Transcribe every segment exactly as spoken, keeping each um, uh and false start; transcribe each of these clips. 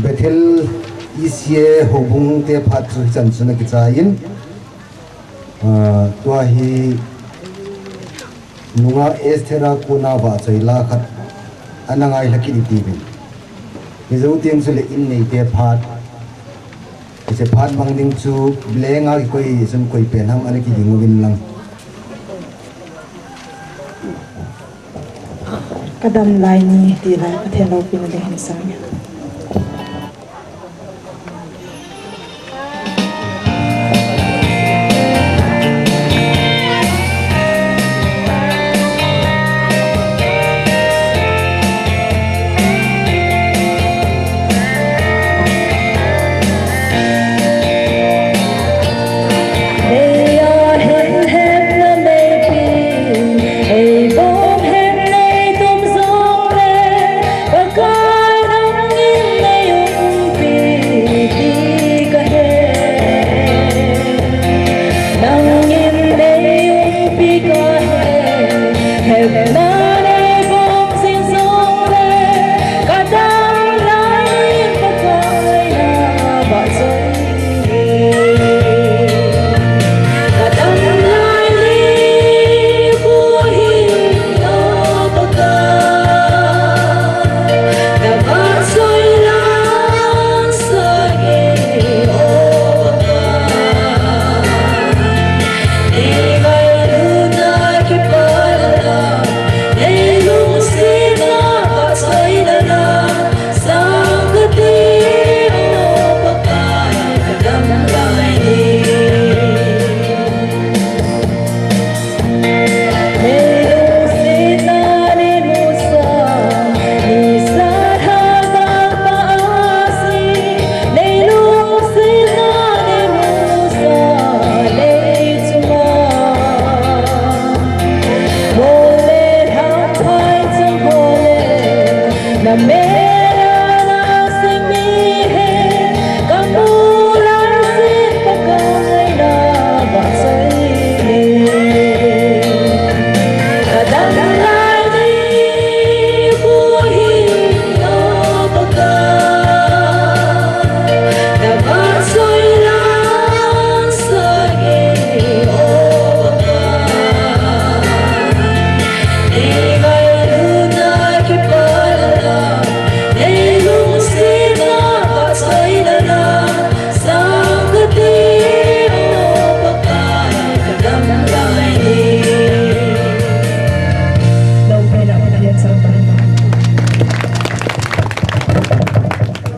Bethel E C A houbung te phat chu hichan chun akichai in, ah, tua hi nunga Esther a kona vahchoi la khat ana ngailha kit i tiuvin. Hiche jou teng chule in neite phat, hiche phat mang ding chu blenga kikoi chun koi pen ham ana kiging uvin lang. Kadam lai ni ti lai, Pathen loupina ding hin sang e.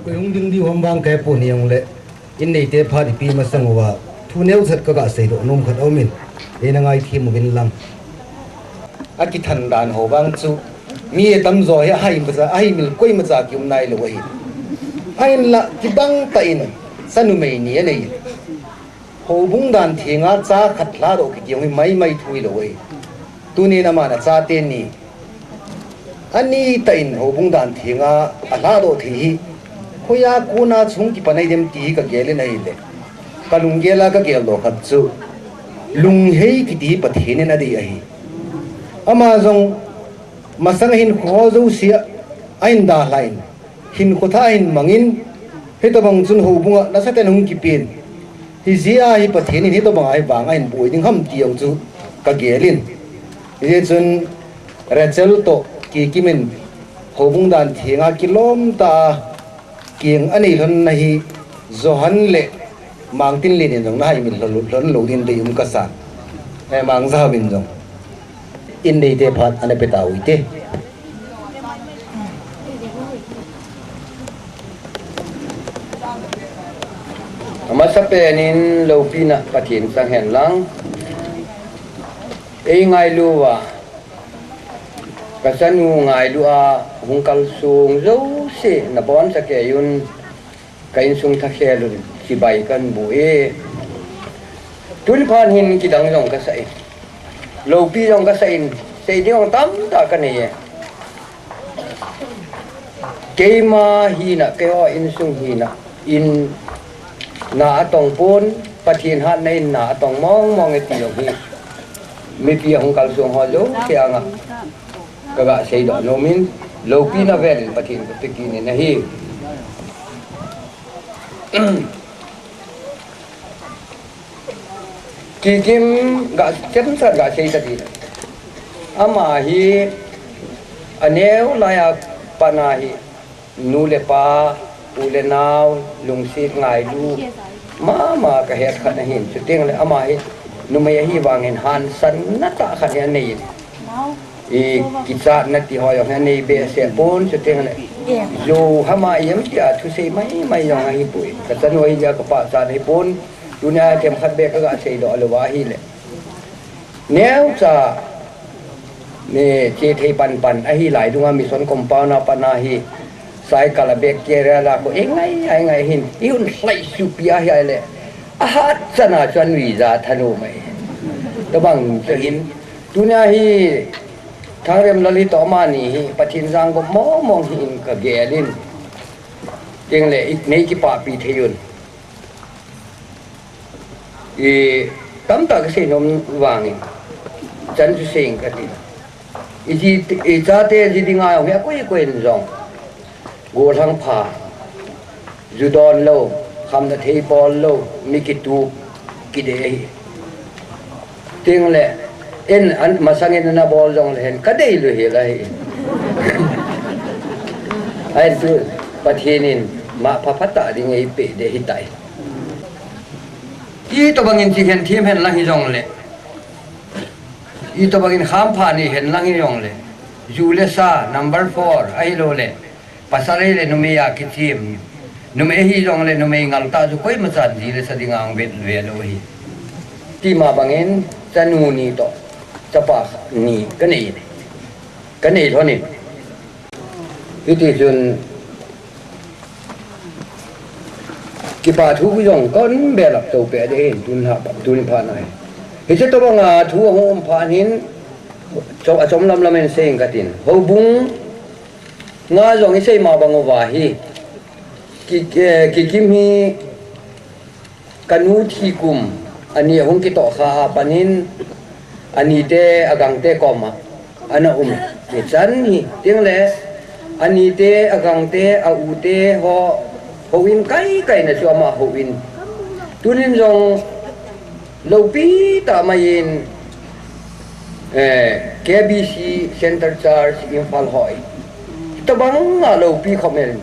Koi hung ding diu ham vang kahe pon, hijongle in neite phat ipi masang uva thu neocha khat kaga seidoh nom khat aumin, eina ngaithem uvin lang. Akithan dan ho vang chu mi atamjo hi ahai macha, ahai mil koi macha kium nailou ahi. Ahinla kibang tah in chanumei ni anei. Houbung dan thenga cha khat lhadoh kiti jong hi maimai thu hilou ahi. Tunin aman achate ni, ani tah in houbung dan thenga alhadoh thei hi hoiya kona chun kipan ahi dem ti hi kagel in ahile, kalunggel a kageldoh khat chu, Lunghei kiti hi Pathen in adei ahi. Ama jong masang a hinkho ho jouse ahin dalhan, hinkho thah ahin mangin, hitobang chun houbung a nasatah in hung kipen, hijeh a hi Pathen in hitobang a hi vang ahin boi ding ham ti jong chu kagel in. Hijeh chun Rachel toh Kikim in houbung dan thenga kilom tah a keng anei lhon na hi Johan le Mangtinlen in jong nahai mil lhon lou din deium kasan. Eh, Mangjaovin jong in neite phat ana pe tau hite. Amasapen in loupina Pathen chang hen lang. Eingailu uva, kachanu ngailu a hung kalsong jouse naboncha kei un, ka insung thakhel un chibai kahin bu e. Tun phat hin kidang jong kasah in, loupi jong kasah in, sei ding jong tamtah kanei e. Keima hina, keiho insung hina in na atong pon, Pathen hatna in na atong mong mong e ti jong hi mipi ahung kalsong ho jouse anga kaga seidoh nomin, loupina vel in Pathen kape kit in ahi. Kikim ga chemcha ga sei ta ti. Ama hi aneo laiya pat na hi nu le pa, u le nao, lungset ngailu mama ka het khat ahin. Chuteng le ama hi numei ahi vangin hansanna tah khat hi anei. I kichatna ti ho jong hi anei behseh pon, chuteng le jo hama iem tia thusei mai mai jong ahipoi. Ka chanu ahi jeh a ka pachat ahipon, tunia themkhat beh ka ga seidoh lou ahile. Neocha, ne, che thei panpan ahi lai dunga mission compound a pat na hi cycle a bag carrier la ko, ei ngai, ei ngai hin, i un hlai supi ahi ai le. A hat chana chuan visa thanom mai. Tobang chu hin, tunia hi Thangrem Lal hi toh amani hi Pathen jangop mong mong hi in ka gelin. Chuteng le, i, nei kipapi thei un. I, tamtah ka seinom vangin, chan chu sei ing ka ti. I ji, i chate ji dinga jong hi a koi koi in jong. Gollhang pha, ju don lou, khamna thei bol lou, mi kitup, kidei ahi. Chuteng le, en, an, masangin ana bol jong le hen, ka dei lou hi la hi. Ahin tu, Pathen in, ma pha pha ta ding ei pe de hi tai. Itobangin chi hen thim hen lang hi jong le. Itobangin khampha nei hen lang hi jong le. Ju le sa, number four, ahilou le. Pasal hi le numei a kithim. Numei hi jong le numei ngal ta chu koima chan ji le sa dinga ang vet ve lou hi. Ti ma bangin chanu ni toh. Chapa ni ka nei. Ka nei lhon in. Hiti chun kipa thu jong kon belap to pe de hin tun ha tun pha nai. Hiche tobanga thu ahung um pha hin chom, achom lam lam in sei ing ka tin. Houbung nga jong i sei ma bang uva hi. Ki, eh, Kikim hi Ka nu thi kum ani ahung kitoh kha a panin, anite agangte koma ana um. Hichan hi, chuteng le, anite agangte, a ute ho, houin kai kai na chu ama houin. Tunin jong, loupi tah mai in, eh, K B C Centre Church Imphal hoi. Tobang a loupi khom in.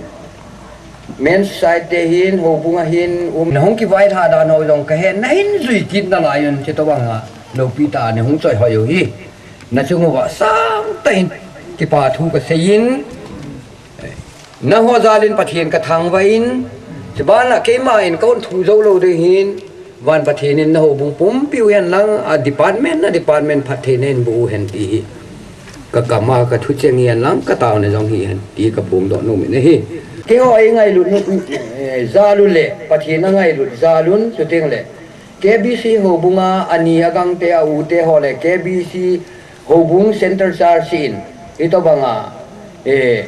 Men Society te hin, houbung a hin, um, na hung kivaithah dan ho jong ka he, na hin jui kit nalai un, chutobang a, loupi tah a na hung choi hoi u hi. Na chung uva sangtah in, kipa thu ka sei in, na ho jal in Pathen ka thangvah in, chuban a keima in ka un thu jou lou ding hin, Van Pathen in na houbung pumpi u hen lang, a department, na department phattheina in bu u hen ti hi. Ka kama ka thucheng hi hen lang, ka tauna jong hi hen ti ka phongdoh nom in ahi. Keiho ei ngailut nu, eh, jal u le, Pathen a ngailut jal un, chuteng le. K B C houbung a, ani agangte a ute ho le, K B C houbung Centre Church in, hitobang a, eh,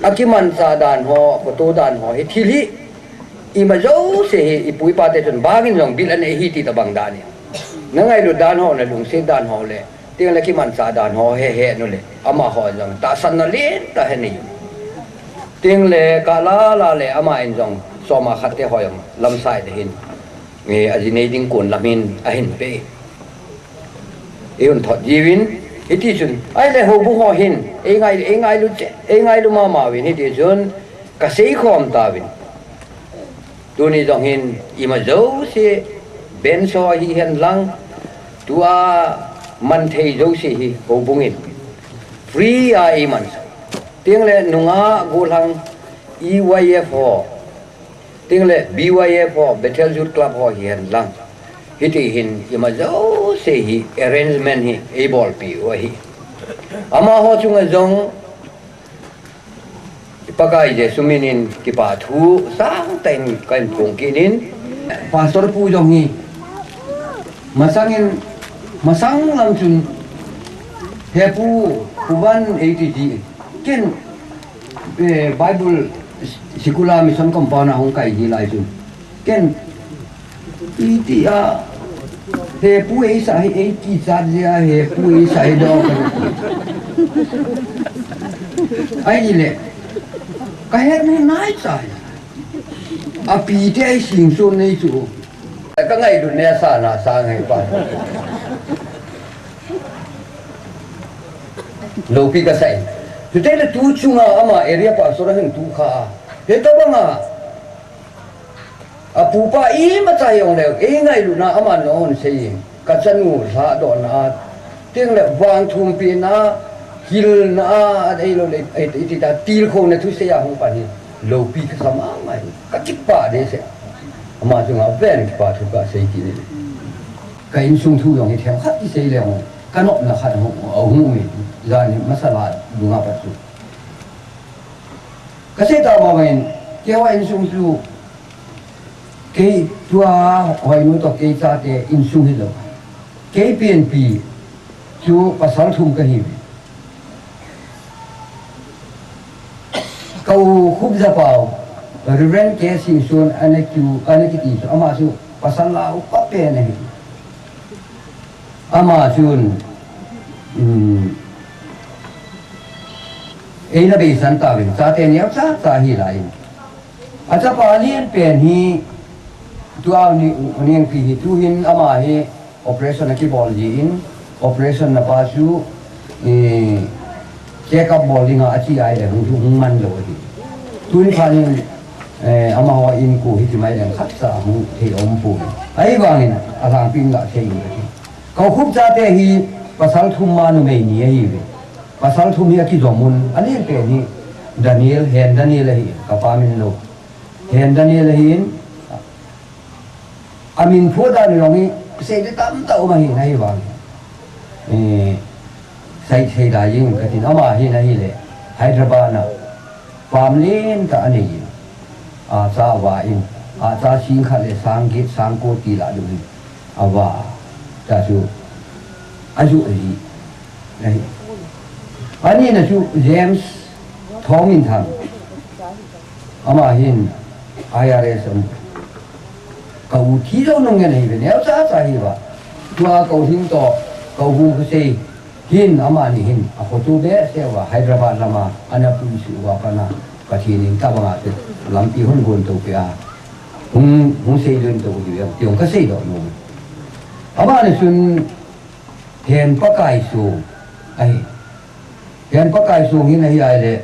Akimanchah dan ho, photo dan ho, hi thil hi, ima jouse hi, i pu i pa te chun bangin jong bil anei hi ti tobang dan hi. Na ngailut dan ho, na lungset dan ho le, chuteng le kimanchah dan ho, he he nu le, amaho jong, tahsanna lentah hi nei. Chuteng le, kala la le, ama in jong, soma khat te ho jong, lamsai te hin. Nge, aji nei ding kon lam in, ahin pe. Ei un thot jiuvin, hiti chun, ahile houbung ho hin, ei ngai, ei ngailu che, ei ngailu mama uvin, hiti chun, ka seikhom tauvin. Tuni jong hin, ima jouse, bench ho hi hen lang, tua man thei jouse hi, houbung in. Free a ei man. Chuteng le nungah gollhang E Y F ho. Chuteng le B Y F ho, Bethel Youth Club ho hi hen lang. Hiti hin ima jouse hi arrangement hi ei bolpi u ahi. Amaho chunga jong Pakai Jesu min in kipa thu sangtah in kahin phong kit in. Pastor pu jong hi masang in, masang lam chun he pu, pu Van ei ti ti. Ken, eh, Bible sikul a mission compound a hung kai ji lai chun. Ken, iti a, he pu ei sa hi ei kichat ji a, he pu ei sa hi do ka. Ahile, ka het ni nai sa hi. Api te ai sing sun nei chu. Ka ngailut ne sa na sa ngai pa. Lopi ka sai. Chuteng le tu chunga ama area pastor hin tu kha. Hitabanga. Apupa imacha jong leu, eingailutna aman nahon sei, kachanu lhadohna, chuteng le vangthumpina, hilna, adeilou le, ei, iti ta, tilkhouna thusei a hung pan hi, lopi kasa mama hi, kakipah dehset. Ama chunga ven kipa thu kasei kit in. Ka insung thu jong hi themkhat kisei leng, kanopna khat hung, ahung umin, jan hi masala dunga pat chu. Kasei ta mama in, keiho insung chu, Kei tua Hoinu toh kei chate insung hilou. Kei penpi chu pasal thum kahiuve. Ka u Khupjapau, Reverend K Singson ana kiu, ana kiti chu ama chu pasal lau pa pen ahi. Ama chun, um, eina beisan tauvin, chate neocha cha hilai in. Achapa alen pen hi, tua ni, u Nengpi hi, tuhin ama hi operation akibol jin, operation na pa chu, eh, check up bol dinga achi ahile hung, hung man lou ahi. Tun phat in, eh, amaho in ko hiti mai leng khatcha hung thei umpoi. Ahivangin, alhangpi in ga thei in ahi. Ka u Khup chate hi pasal thum ma numei ni ahiuve. Pasal thum hi akijom un, alen pen hi Daniel, Hen Daniel ahi, kapa min lou. Hen Daniel ahin, amin phudan jong hi, seile tamtah um ahin ahivang. Eh, sei, seida jing katin ama hin ahile, Hyderabad na, farm lentah anei in. Acha ava in, acha sing khat le sang get, sang ko ti lah ding in. Ava, ta chu, aju ahi. Ahi. Anina chu James Thongminthang. Ama hin I R S um. Ka u thi lou nung ngen ahiuve, neocha cha ahiuva. Tua ka u Hing toh, ka u Hung Khosei hin, amani hin, akhoto behseh uva, Hyderabad lama, ana puisuh uva pana, Pathen in tabanga chu, lampi hung gon to peh a. Hung, hung seidoh to peh a, ti jong kaseidoh nom. Amani chun, Hen Pakaisong ahi. Hen Pakaisong hin ahi ahile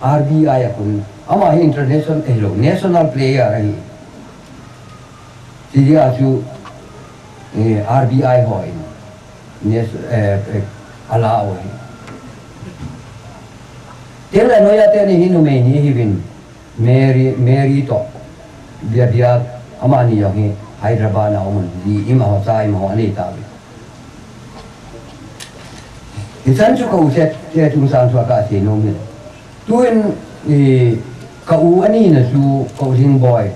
R B I a kon. Ama hi international ahilou, national player ahi. Chujeh a chu, eh, R B I hon. Nas-, eh, eh, ala u ahi. Chuteng le noiya teni hi numei ni ahiuvin. Mary, Mary toh, Bia Bia, amani jong hi Hyderabad na um un, ji imaho cha imaho anei tauve. Hichan chu ka u chate chungchang chu kasei nom in. Tun, i, ka u anina chu ka u Hing Boi.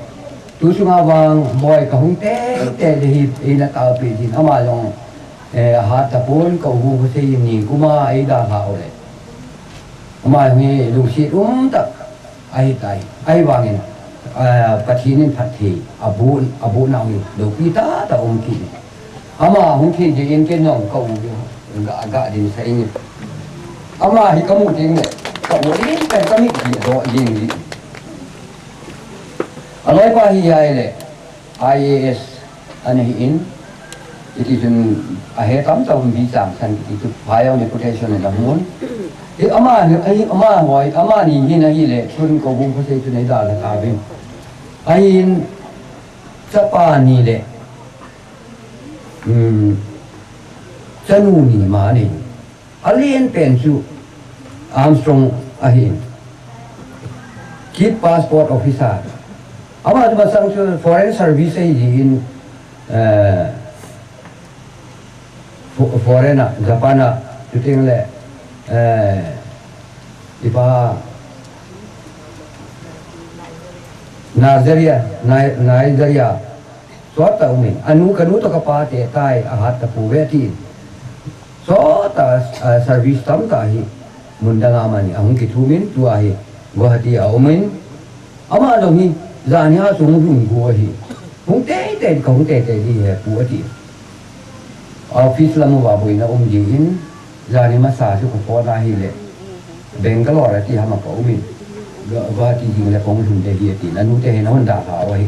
Tu chunga vang Boi kahung tei tei le hi eina taopeh jin ama jong, eh, ahat tapon ka u Hung Khosei in ni kuma eidalhah u le. Ama jong hi lungset umtah. Ahitai, ahivangin, ah, Pathen in phatthei, aboh, aboh nau hi, loupi tahtah um kit. Ama hung thei jeh in ken jong ka u, ga, ga ding sa in. Ama hi kamu teng le, ka u in pen kamit hi doh jing hi. Aloipa hi ahile, I A S ana hi in, hiti chun ahe tamtah um, Bichangsan kiti chu, Phayao deputation in amun. Hi ama, hi ama hoi, amani hin ahile, chun ka u Hung Khosei chun eidalha tauvin. Ahin, chapa ni le, um, chanu ni ma anei. Alen pen chu Armstrong ahin. Chief Passport Officer. Ama chu masang chu foreign service ahi jin, eh, fo-, foreign a, Japan a, chuteng le, eh, ipa Nigeria, Ni-, Nigeria, Sot tah umin, anu kanu toh kapa te tai ahat tapouve tin. Sot tah, ah, service tamtah hi, mun danga mani, ahung kithumin, tua hi, Guwahati a umin. Ama jong hi, janhi a sung hung go ahi. Hung teitei, kahung teitei ding ahi pu ati. Office lam uva boina um jin, janhi masa chu ka phone ahile. Bangalore ati ham a ka umin. Guwahati jing le kong lhun te hi ati, anu te hin ahon dalha u ahi.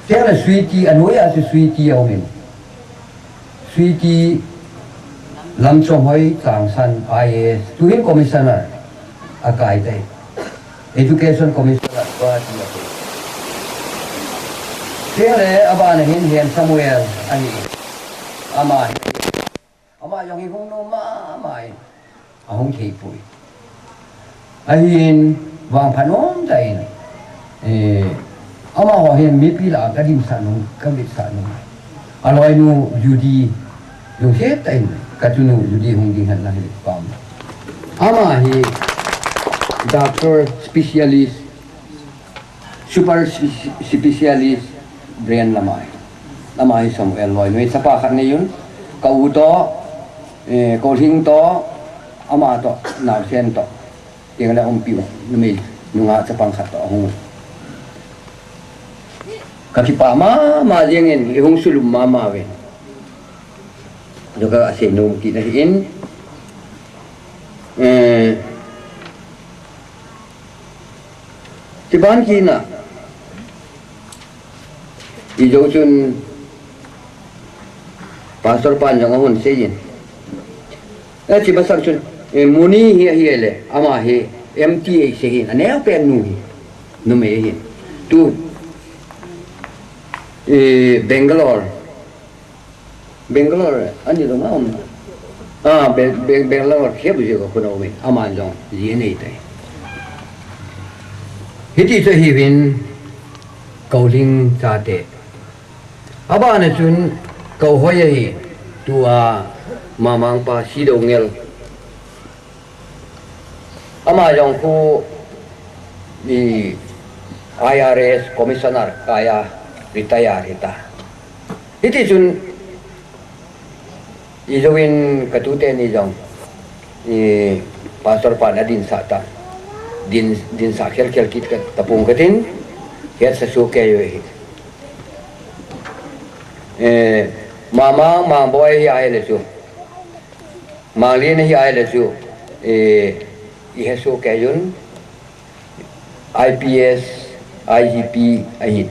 Chule Sweety, anoi a chu Sweety aumin. Sweety Lamchonghoi Changsan I A S, tuhin Commissioner akai tai. Education Commissioner Guwahati akai. Chule abana hin Hen Samuel ahi. Ama hi, ama jong hi hung nom mama in. Ahung thei poi. Ahin vangphat nom tah in, eh, amaho hin mipi lah a ka dimsah nom, ka vetsah nom. Aloinu Judy, lungset tah in, ka chanu Judy hung ding hen lang hi pam. Ama hi doctor specialist, super spe-, specialist brain lama hi. Lama hi Samuel loi noi chapa khat nei un. Ka u to, eh, Kolhing to, ama to, naosen to. Tiang le umpi u, numei, nungah chapang khat to ahung. Ka kipah mama jeng in, i hung sulum mama ve. Jong ka sei nom kit ahi in. Eh, Tiban kina. I jou chun Pastor pan jong ahon sei in. Eh, chi masang chun, eh, Muni hi ahi le, ama hi M T A sei hin, aneo pen nu hi, numei hi. Tu, eh, Bangalore. Bangalore, ani lo nga um. Ah, Be-, Be-, Bangalore, khep jeh ka khun a um in, aman jong, ji anei tai. Hiti chu hi vin, Kauling chate. Abana chun, Kauhoi ahi, tua, Mamang pa, Sidongel. Ama jong khu i I R S Commissioner kaiya retire hita. Hiti chun i jouvin ka tute ni jong i Pastor pan adinsah ta. Din, dinsah khelkhel kit ka tapung katin, hetsa soh kei u hi. Eh, Mamang, Mangboi hi ahile chu. Manglin hi ahile chu, eh, i hesoh kei un, I P S, I G P ahi,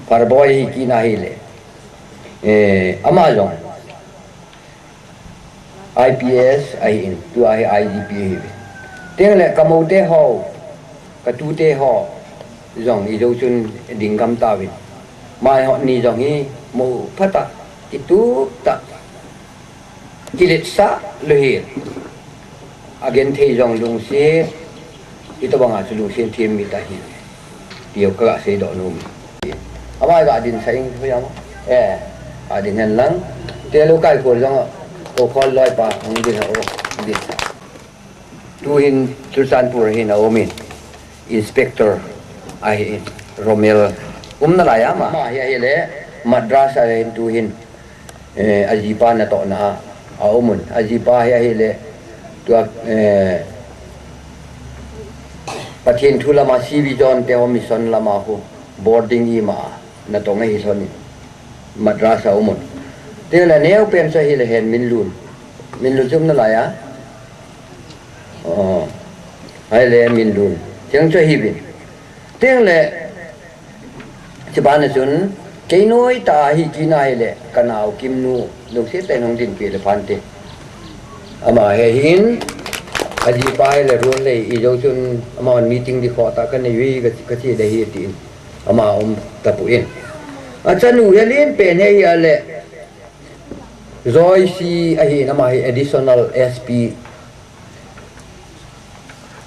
Parboi hi kina ahile, eh, ama jong, I P S ahi in, tua hi I G P ahi ve. Tengle ka moute ho, ka tute ho, jong i jou chun ding gam tauvin. Mai ho ni jong hi, mo phatah, kitup tah. Kiletsah lou hi. Agenthei jong lungset. Hitobanga chu lungset them mi tahi. Tiu ka seidoh nom. Ama ga dinsah in hoiya. Eh, adin hen lang. Te lou kai ko jong ko khol loi pa hung din ho. Dinsah. Tuhin Churachandpur hin aumin. Inspector ahi Romel. Umna laiya ama hi ahile Madras a hin tuhin. Eh, ajipa natohna a, aumun. Ajipa hi ahile, tua, eh, Pathen thu lama C V John te ho mission lama khu boarding ima natong ahi lhonin. Madras a aumun. Tela neo pen chu ahile Hen Minlun. Minlun chu umna laiya. Oh. Ahile Minlun. Cheng chu ahi vin. Tengle Chibana chun, kei noi tah hi kina ahile, ka nao Kimnu, lungset tah in hung dinpi le phante. Ama hi hin, ajipa hi le run lei, i jou chun, ama meeting ding kho tah ka nei uve, ka, ka chi ding ahi tin. Ama um tapon. Achanu hi alen pen hi ahile, Joyce ahin, ama hi additional S P.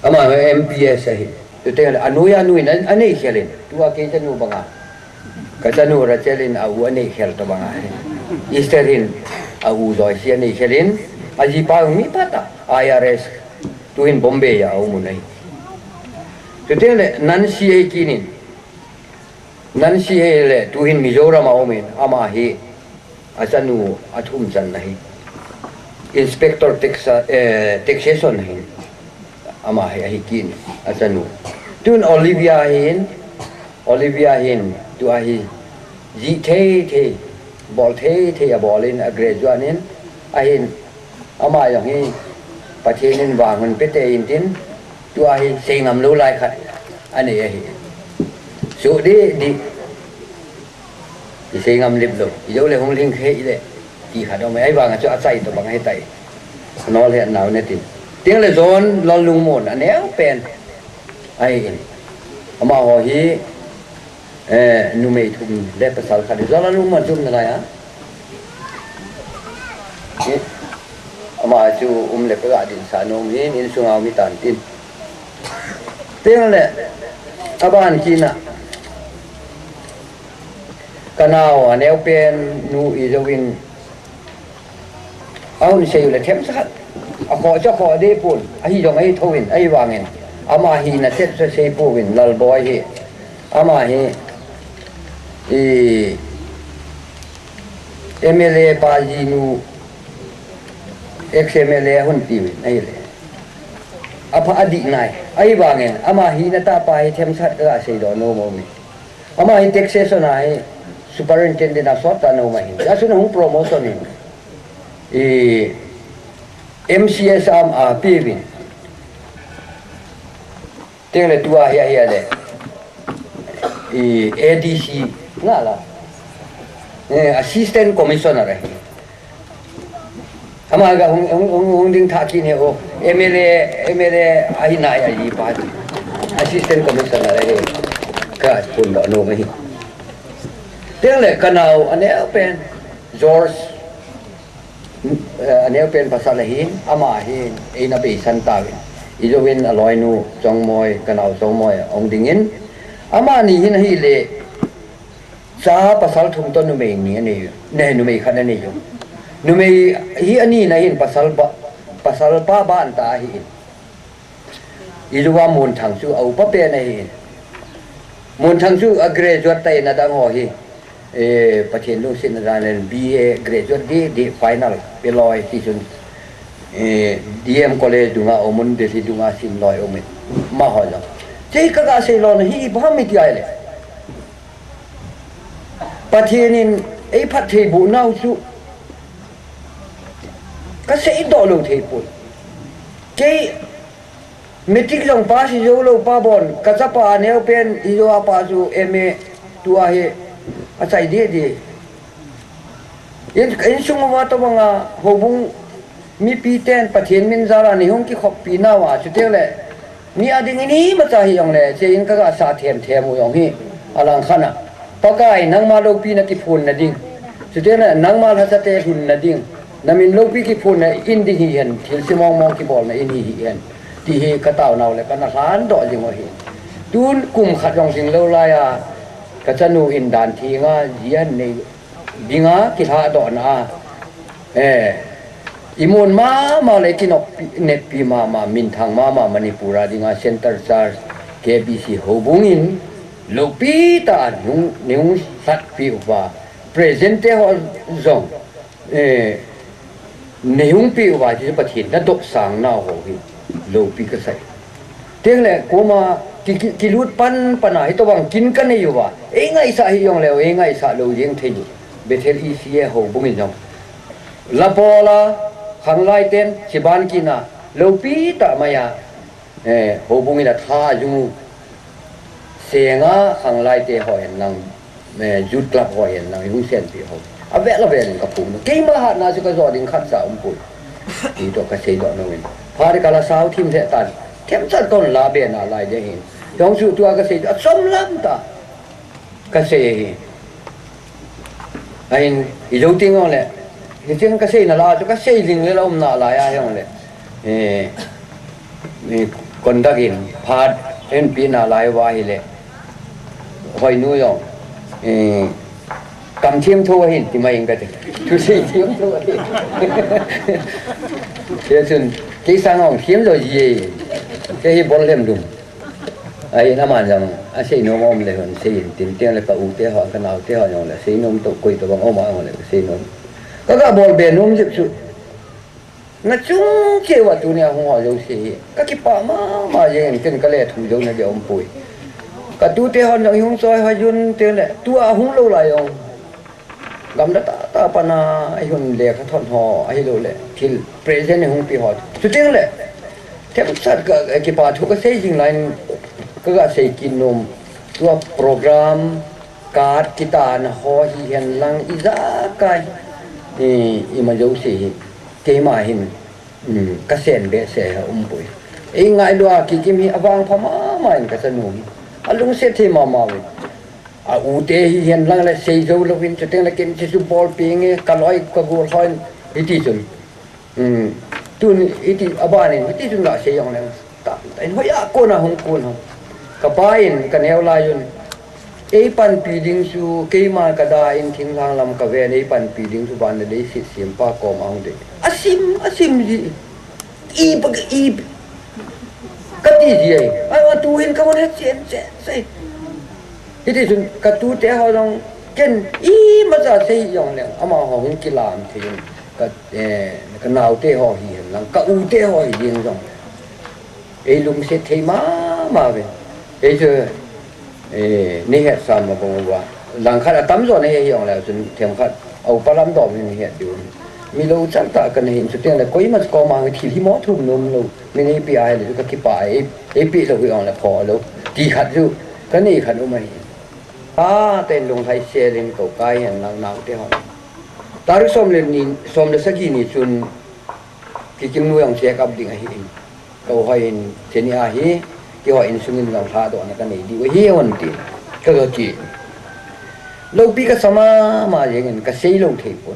Ama hi M P S ahi. Chuteng le, anu ya nu in, a, anei khelin. Tua kei chanu banga. Ka chanu Rachel in a u anei khel tobanga. Esther hin a u Joyce anei khelin. Ajipa mi phatah, I R S. Tuhin Bombay a aumun ahi. Chuteng le, Nancy ahi kinin. Nancy hi le, tuhin Mizoram a aumin, ama hi, achanu athum channa hi. Inspector tax-, eh, taxation ahin, ama hi, ahi kin, achanu. Tun Olivia hin, Olivia hin, tua hi, jih thei thei, bol thei thei abolin, a graduate in, ahin, ama jong hi, Pathen in vang hun pete intin, Tua hi seingam lou lai khat anei ahi. Su di di. I seingam lip lou. I jou le hung ling khei le. Ti khat om ai vang a chu achai tobang ahitai. Nol he nau ne tin. Ting le John Lallungmon aneo pen. Ahi in. Amaho hi Eh, numei thum le pasal khat. John Lallungmon chu um nalai a. Eh, ama chu um le ka ga ding sa nom hin, insung a um hitan tin. Ting le, aban kina. Ka nao, aneo pen nu i jou in. Ahung sei u le themcha khat. Akhoh chu akhoh deh pon. Ahi jong ahi thou in, ahi vang in. Ama hina chet chu sei pouvin, Lalboi hi. Ama hi, i, M L A pa jinu, ex M L A ahung tiu in, ahi le. Apha adih nai. Ahi vang in, ama hina tah pa hi themcha khat ka ga sei doh nom ahi. Ama hi taxation a hi superintendent a sot tah a um ahi. Asun a hung promotion in. I M C S am a piuvin. Ting le tua hi, hi le. I A D C nga la. Eh, Assistant Commissioner ahi. Ama ga hung, hung, hung, hung ding tha kit ne o. M L A, M L A ahi nai ahi pa. Assistant Commissioner ahi. Ka phun doh nom ahi. Ting le ka nao aneo pen George, eh, aneo pen pasal ahin, ama hin eina beisan tauvin. I jou in aloinu Chongmoi, ka nao Chongmoi ahung ding in. Amani hin ahi le cha pasal thum toh numei ni anei u. Ne numei khat anei u. Numei hi ani na hin pasal ba, pasal pa ban tah ahi in. I jou a Monthang chu a upa pen ahi in. Monthang chu a graduate tah in adang ho hi. Eh, Pathen lungsetna dan in B A graduate di, di final, peloi ti chun. Eh, D M College dunga, Omun Delhi dunga, sim loi Omun. Amaho jong. Che ka ga sei lona hi, ipi ham iti ai le. Pathen in ei phattheiboh nau chu ka seidoh lou thei poi. Kei matric jong pass hi jou lou pa bon, ka chapa neo pen hi jou a pa chu M A tua hi achai deh deh. In, insung uva tobang a houbung mipi ten Pathen min jal a nei hung kikhoppi nauva, chuteng le mi a ding in imacha hi jong le, che in ka ga sa them them u jong hi, alang khat a. Pakai, nangma loupina kiphonna ding. Chuteng le nangma lhachate lhunna ding. Na min loupi kiphonna in ding hihen, thilse mong mong kibolna in hi hihen. Ti hi ka taonau le ka na lhan doh jing u ahi. Tun kum khat jong jing lou lai a, ka chanu in dan theng a, ji ahin nei ding a, kilhadohna a. Eh, i mon mama le kinoppi, neppi mama, minthang mama, Manipur a ding a Centre Church, K B C houbung in, loupi tah a nung, nung satpi uva, present te ho jong, eh, nei hung pe uva, ti Pathen na dopsang nau ho hi, loupi ka sai. Teng le, koma, ki, ki, kilut pan, pan a, hitobang kin ka nei uva. Ei ngaisah hi jong le, ei ngaisah lou jeng thei u. Bethel E C A houbung in jong. Lapola, khanglai ten, chiban kina, loupi tah mai a. Eh, houbung in a tha jung u. Senga khanglai te ho hen lang, eh, youth club ho hen lang, hung senpi ho. Avel avel in ka phung u. Keima hatna chu ka jo ding khat cha um poi. Ti toh ka seidoh nom in. Phat kala sao thim the tan. Themcha ton la be nalai ding ahin. Jong chu tua ka sei, achom lam tah. Ka sei ahi. Ahin, i jou teng jong le. Hicheng ka seina la chu ka sei ding le la um nalai a jong le. Eh, eh, conduct in phat in pe nalai uva ahile. Hoinu jong. Eh, kam thiam tho ahin ti mai ing ka ti. Thusei thiam tho ahin. Hichun, kei sang jong thiam lou ji e. Kei hi bol lem lum. Ahin aman jong, asei nom um le hon sei in tin, teng le ka u te ho, ka nao te ho jong le, sei nom toh koi tobang um a jong le, sei nom. Ka ga bol be nom jep chu. Na chung cheh uva tunia hung ho jouse hi. Ka kipah mama jeng in, ken ka le thu jou na dia um poi. Ka tute hon jong hung choi ho jun teng le, tua hung lou lai jong. Gamla tah tah pana, ahung lekha thot ho, ahilou le, thil present hung pe ho. Chuteng le, Themkhat ka, ka kipa thu ka sei jing lai in, ka ga sei kit nom, tua program, card kitahna ho hihen lang ijakai, i, ima jouse hi, keima hin, um, ka sen behseh a um poi. Ei ngailu a Kikim hi avangpha mama in ka chanu hi. Alungset thei mama uve. A u te hihen lang le sei jou louvin, chuteng le ken chu bol penge, ka loi ka gol hon, hiti chun. Um, tun hiti, aban in, hiti chun la sei jong leng. Ta, ta in hoiya kona hung kun ham. Ka pa in, ka neo lai un. Ei panpi ding chu, keima ka da in thinglhang lam ka ven, ei panpi ding chu van le leiset sempa koma hung ding. A sim, a sim ji. I pa, i, ka ti ji ai. A, a tu hin ka hon he chen, chen, sei. Hiti chun ka tute ho jong ken imacha sei jong leng, amaho hung kilam thei in ka, eh, ka naote ho hihen lang, ka ute ho hi ding jong leng. Ei lungset thei mama uve. Ei chu, eh, nei hetsah ma bang uva. Langkhat atamjo na he jong leng chun themkhat a upa lam dom hin het diu. Mi lo chang tah ka na hin chuteng le koima koma thil hi mo thum nom lou. Min ei pe a ahile chu ka kipah e, ei, ei pe lou hi jong le pho lou. Ti khat chu ka nei khat um ahi. A, ten lunglhai sel in ko kai hen lang naote ho. Tarik som le ni, som le sagi ni chun Kikim nu jong check up ding ahi in. Ko hoi in cheni ahi, kihoi in sung in jong lhadohna ka nei diu ahi hon ti. Ka ga ki. Loupi ka sa mama jeng in ka sei lou thei pon.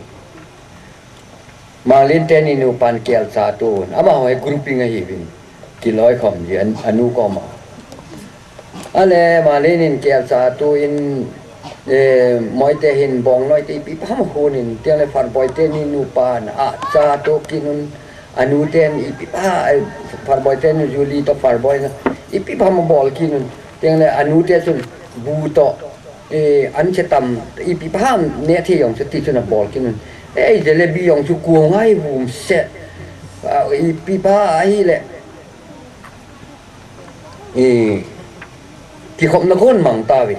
Malin teni nupan kelcha tun, amaho hi grouping ahiuvin, kiloi khom ji, an, anu koma. Ale, Malin in kelcha tun, eh, Moite hin Bongnoi te ipi pha ma hun in, tiang le Phatboi teni nupan, acha to kit un, anu ten ipi pha, eh, Phatboi teni Julie to Phatboi na, ipi pha ma bol kit un, tiang le anu te chun bu to, eh, an che tam, ipi pha ham ne thi jong chu ti chun abol kit un. Eh, jalebi jong chu kua ngai vum se. Ah, ipi pha ahile. Eh, kikhopna kon mang tauve.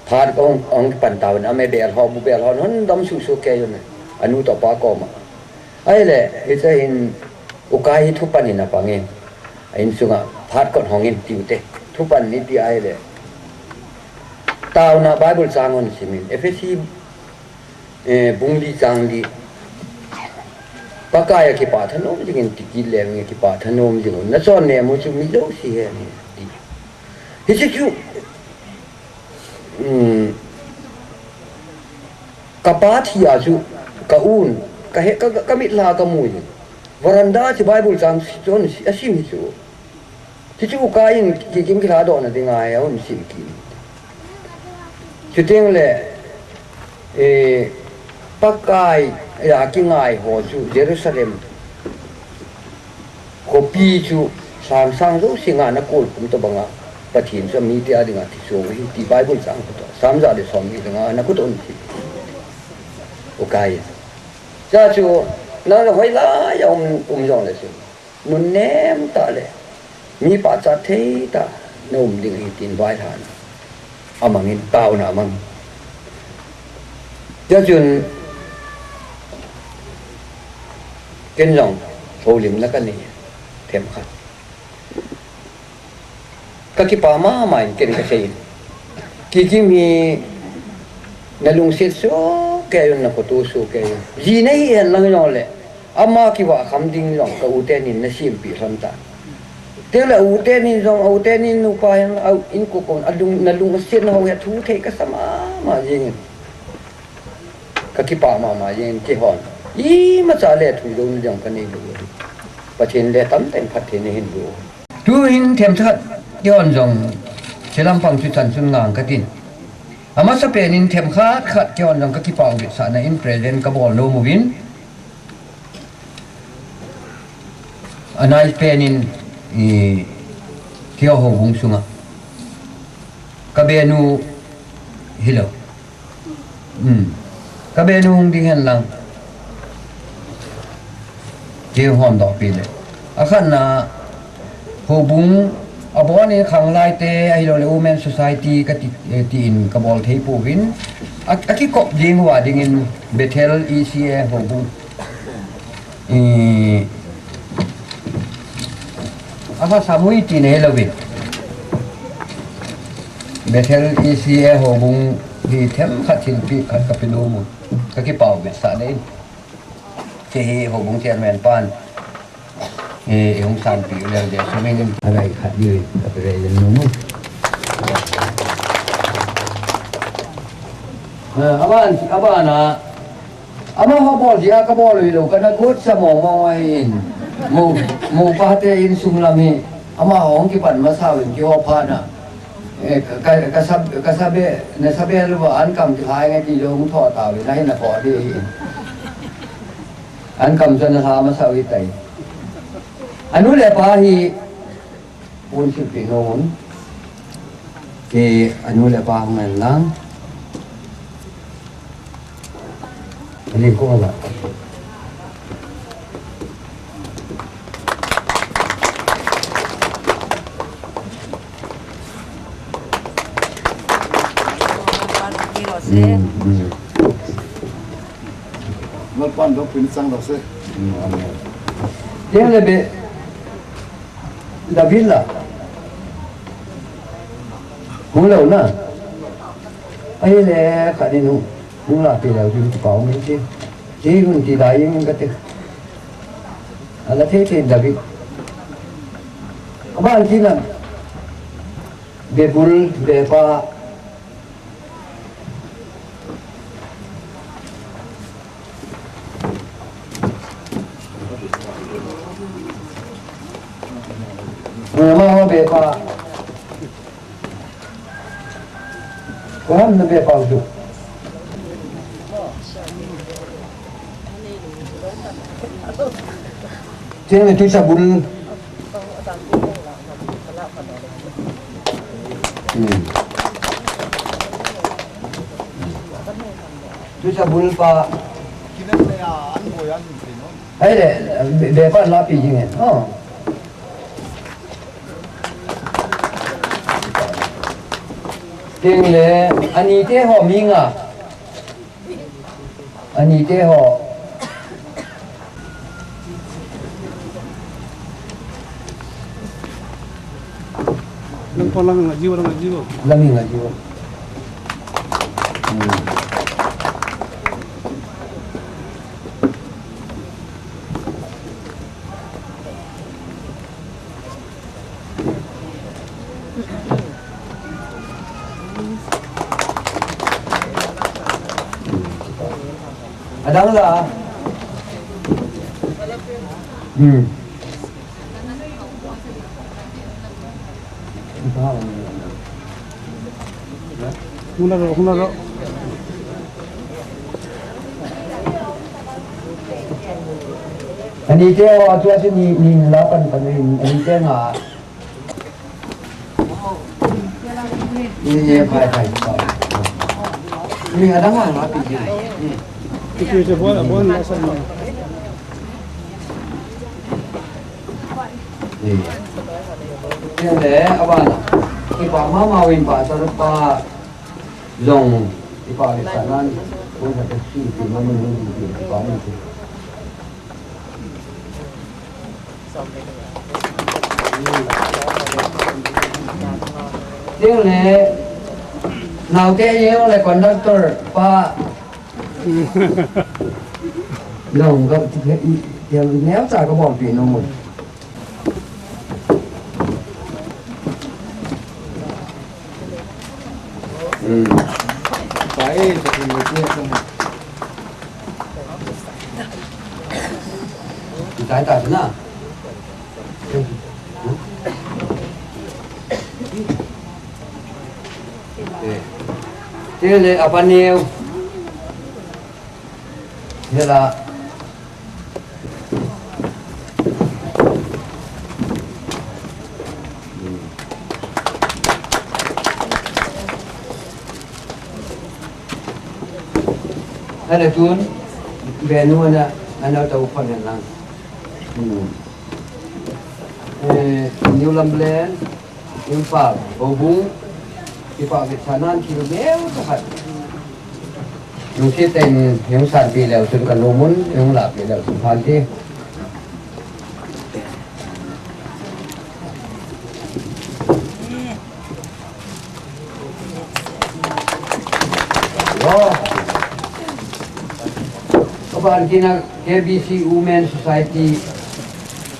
Phat kong, kong pan tauvin, ame bel ho, bu bel ho, hon dom susu kei un. Anu to pa koma. Ahile, hiche hin, ukai hi thupan in apang in. A insunga phat kot hong in tiu te. Thupan ni ti ahile. Taona Bible chang hon sim in. Ephesi, eh, bung li chang li. Pakai a kipah thanom jing in ti kit leng, kipah thanom jing un. Na chon nem u chu mi jouse hen ti. Hiche chu, um, ka pa thi a chu, ka un, ka he, ka, ka, ka mit la ka mu in. Veranda chu Bible chang chon a sim hi chu. Chuchu ukai in Kikim kilhadohna dinga hi ahung sim kit. Chuteng le, eh, Pakai a kingai ho chu Jerusalem khopi chu sang sang jouse ngahna kol pum tobanga Pathen chu amite a dinga thi song ahi ti Bible chang kho to. Sam ja le som ni dinga na kho to ni. Ukai. Cha chu na hoilai a um, um jong le chu. Nunnem tah le, mi pachat thei tah na um ding ahi tin vaihomna amang in, taona amang. Tia chun, ken jong, houlimna ka nei, themkhat. Ka kipah mama in ken ka sei in. Kikim hi na lungset soh kei un, na khoto soh kei un. Ji na hi hen lang jong le, ama kivah kham ding jong ka u tenin na sempeh lhon tan. Teng le u tenin jong, u tenin nupa hin, a u in ko kon, a lung, na lungset na ho hi a thu thei ka sa mama jeng in. Ka kipah mama jeng in kihon. Imacha le thu jong jong ka nei lou. Pathen le tamtah in phattheina hin boh. Tu hin themkhat kihon jong, che lampang chu chan chun ngang ka tin. Amasapen in themkhat khat kihon jong ka kipah u vetsahna in present ka bol nom uvin. Anai pen in, i, keiho houbung sunga. Ka benu hilou. Um. Ka benu hung ding hen lang. Kei hon doh pi le. Akhatna houbung abon in khanglai te ahilou le Women Society ka ti, eh, tin ka bol thei pouvin. A, akikop ding uva dingin Bethel E C A houbung. I, Asa samui ti nei lo vin. Bethel E C A houbung hi themkhat thilpeh khat ka pe nom u. Ka kipah u vetsah ding. Kei hi houbung chairman pan. Eh, hung sanpeh u leh Jesu min in. Agai khat ni ka pe nom u. Eh, aban, aban a Amaho bol dia ka bol u hilou, kana gotsa mong mong ahin. Mo, mo pa te insung lam hi. Amaho hung kipan masa uvin kihou phat na. Eh, ka, ka, ka sab, ka sabe, na sabe lou va an kam kilhai nge ti lou hung tho ta uvin, ahin na ko di hin. An kam chu ana lha masa u tai. Anu le apa hi, Pon thilpeh nom un. Kei anu le apa hung en lang. Ani ko ba. Hmm, hmm. Lalpan dopin chang lo se. Hmm, amen. Kei le be. David la. Hung lou na. Ahile khat in hung, hung lapi lou ding ti pau min ti. Ti hung ti dai in ka ti. Ala thei thei David. Aban ti na. Bebul, bepa. Amaho bepa. Ko ham na bepa u chu. Cheng le tuisa bul. Hmm. Tuisa bul pa. Ahile, be, bepa lapi jing e. Oh. Keng le, ani te ho mi nga. Ani te ho. Lang ko lang nga jiu, lang nga jiu. Lang nga jiu. Hmm. Adang la. Hmm. Huna ro, huna ro. Ani te o, atua chu ni, ni la pan pan ni, ani te nga. Ni, ni, pai, pai, pai. Ni adang la pi. Ni. Itu je bon, bon la sa ni. Kei le, aban a. Kipah mama uvin pastor pa jong, kipah le sanan, kon ha ta si, ki mama ni ki pa ni ki. Kei le, naote jong le conductor pa. Jong ka, neocha ka bolpeh nom u. Hmm. Pai, sa kin mo tia sa. Pai ta na. Eh. Kei le apa neo. Hela. Hela tun, benu ana, ana tau pan lang. Hmm. Eh, New Lamlen. Imphal, houbung, kipah vetsahnan thil neo tah khat. Lungset tah in, hung sanpeh leu chun ka nom un, hung lahpeh leu chun phan ti. Kaban kit na K B C Women Society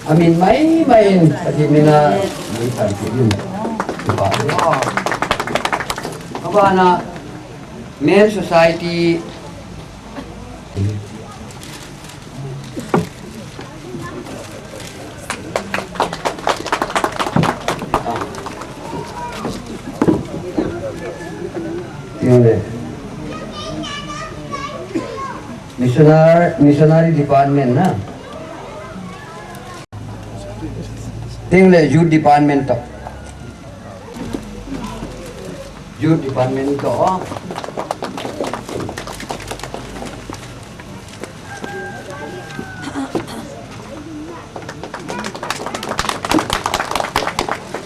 amin maimai in Pathen mina min pan kit in. Kaban a Men Society Teng le. Missionary, missionary department na. Teng le youth department to. Youth department to.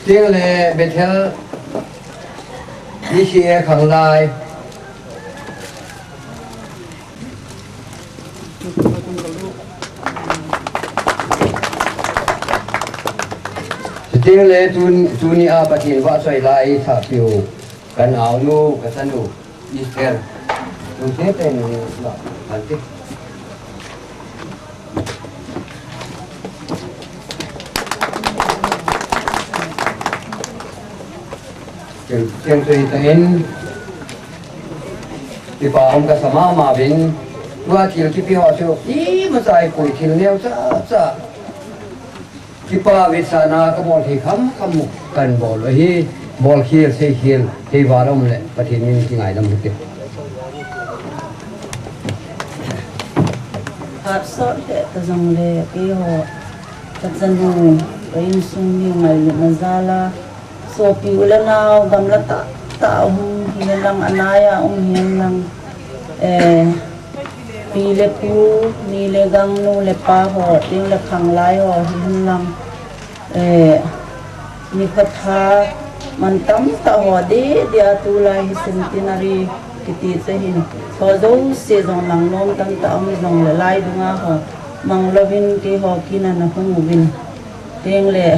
Teng le Bethel, E C A Khanglai. Teng le tun-, tuni a Pathen vahchoi lai sahpiu ka naonu, ka chanu. Mister, tun se pen ni la, ante. Teng, teng sei ta in, kipa um kasa mama uvin, tua thil kipe ho chu, imacha ipui thil neo chacha. Kipa vetsahna kabol thei khamkham u kabol u ahi, bolkhel, seikhel, thei val um le, Pathen min kingaidam hite. Phat sot hita jongle, keiho, kachanu, ka insung mi ngailutna jal a, sopi u le nao, gamla tah tah a um hihen lang, anai a um hihen lang, eh, Pi le pu, ni le gang, nu le pa ho, teng le khanglai ho, hihen lang, eh, nikho tha, mantam tah ho, deh deh a tulai hi centenary kiti chu hin, ho jouse jong mang nom tamtah um jongle lai dunga ho, mang louvin keiho kin a na hung uvin. Teng le,